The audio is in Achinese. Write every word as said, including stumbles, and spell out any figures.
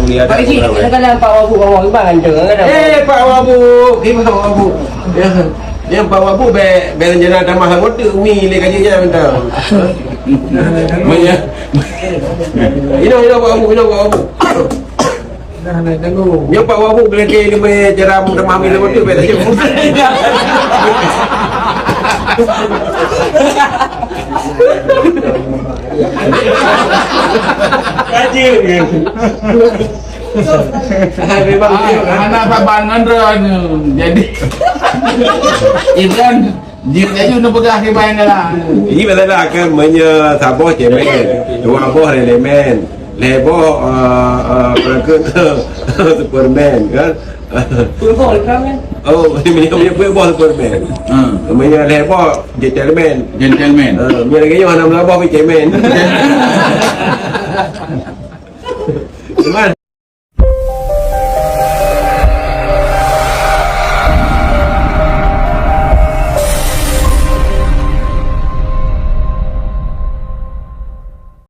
Pak Cik, kadang-kadang Pak Wabuk, Wabuk, Wabuk, kadang-kadang. Eh, Pak Wabuk, eh, Pak Wabuk. Ya. Ya, Pak Wabuk, bèk, bèk rencana tamah anggota, umi lé kaji nyan mantong. Banyak. Inoe, inoe, Pak Wabuk, inoe, Pak Wabuk. Dah, dah, tunggu. Nyoe Pak Wabuk, geulakèe leubèh cara tamah umi lé anggota, bèk tajam. Kaji. Memang Ah, anak saban ngon droe nyoe. Jadi, Iban, jeuet laju neupeugah kiban dalam. Ini masalah kan, meunyoe saboh cemen, dua boh elemen, lhèe boh, eh, eh, perangkat Superman kan. Dua boh Ultraman. Oh, meunyoe, meunyoe dua boh Superman. Hmm. Meunyoe lhèe boh gentleman. Gentleman. Eh, meunyoe lagèe nyoe hana meulaboh pih cemen. Cuman